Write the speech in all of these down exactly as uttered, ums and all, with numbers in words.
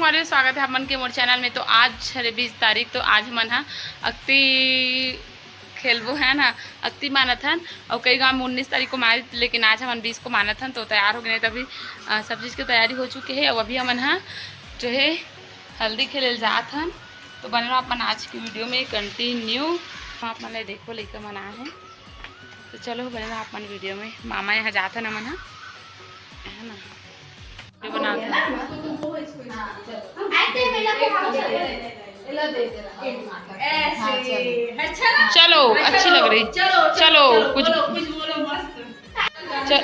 अरे, स्वागत है आप मन के मोर चैनल में। तो आज हरे बीस तारीख, तो आज हमन ह अक्ति खेलबो है ना, अक्ति मानत हन। और कई गांव में उन्नीस तारीख को मानित, लेकिन आज हमन बीस को मानत हन। तो तैयार हो गए, तभी अ, सब चीज़ की तैयारी हो चुकी है। अब अभी हमन ह जो है हल्दी खेले जात हन। तो बने रहो अपन आज की वीडियो में कंटिन्यू। आप मन ला देखो, लइका मन आए हैं। तो चलो, बने रहो अपन वीडियो में। मामा यहाँ जात हन हमन ह, है ना, वीडियो बनात हन। चलो, अच्छी लग रही। चलो, कुछ चल,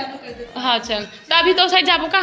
हाँ चल। तो अभी तो साइड जाबो का?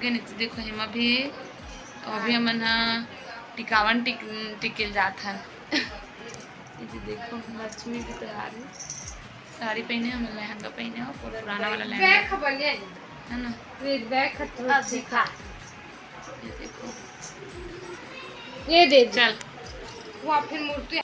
नीचे देखो, हेमा भी, अभी हमन ह टिकावन टिक-, टिके ल जात हन। ये देखो, लक्ष्मी भी तैयार है, साड़ी पहने, हमन लहंगा पहने हो, पूरा पुराना वाला लहंगा, है ना? ये देखो, ये दे दे। चल, वो फिर मूर्ति